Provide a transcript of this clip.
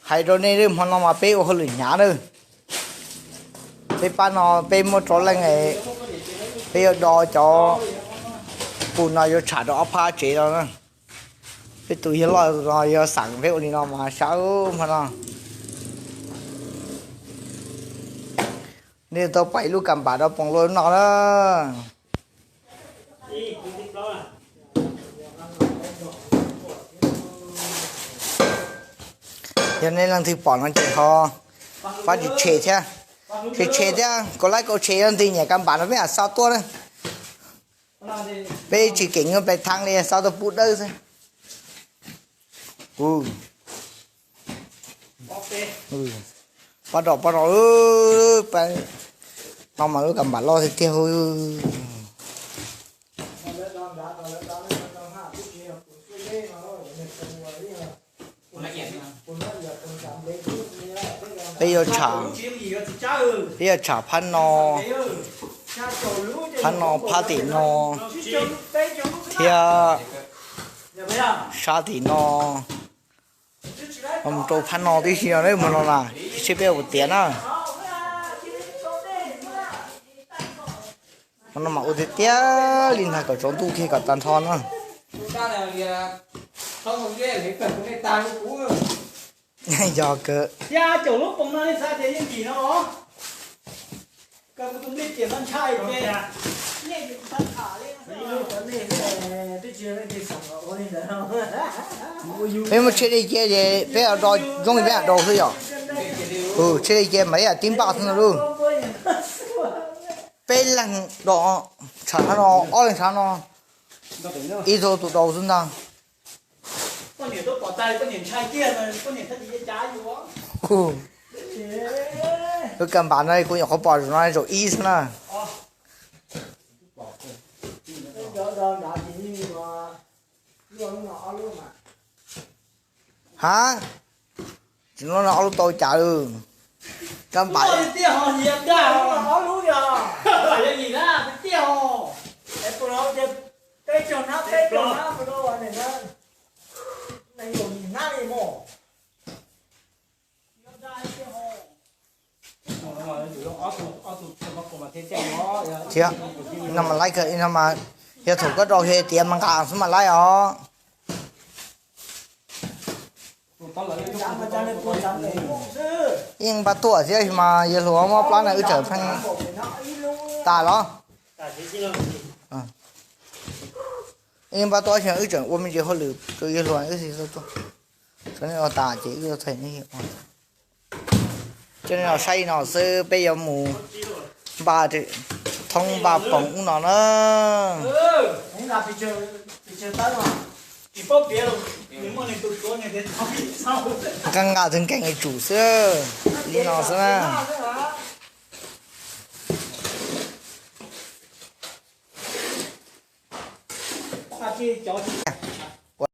Hais rau nej, hmo no mas peb ua hauj lwm hnyav na. Peb pab no peb muaj rau leej, peb yuav do cov pus no yuav tsham rau ob phab tsev no na. Peb tus yawg loj no yog xeem peb ua li no mas sab hmo no. Nej tau pais lub kas npam rau poom luaj no na. Yog nej leej twg pom no ces ho pab tshem tshem thiab, tshem tshem thiab, kaum like kaum share, yog leej twg nyiam kas npam no peb mam xa tuaj na. Peb tsis keem nyuaj pes thab li, xa tuaj pub dawb xwb. Pab rau pab rau, no mas lub kas npam loj tiag tiag. Peb yuav tsham, peb yuav tsham phab no, phab no, phab tim no, thiab sab tim no, mus rau phab no tib si no, hmo no na, seb peb ua tiav na. Hmo no mas ua tiag tiag li ntag kom tsaus ntuj kiag kom tag nrho na. Yog kawg. Peb muab tshiab dej cia ces peb do zoo li peb mam do xwb yom. Tshiab dej cia mas ib yam tib npaj xwb no lauj. Peb leeg do, tshav no, ob leeg tshav no, ib tug tus do xwb ntag. Lub kas npam no kuv nyuam qhuav pom zaum no zaum ib xwb na. Ha, tsis no ob lub tau cas, kas npam. Thiab, no mas laib kawg, no mas yog thaum koj rau tiav mas nqa xwb mas laib os. Yeej npaj tuaj thiab mas yawg hluas muab plab na wb tseem pheej tas los. Yeej npaj tuaj wb tseem ua me ntsis hauj lwm rau yawg hluas wb tsis tuaj. Txhob nej ua tas ces wb txhais nej ua. Coj nej los saib no xwb, peb yuav mus npaj thoob npaj poom ub no na. Nqa nqa tug nkees tsum xwb, li no xwb na.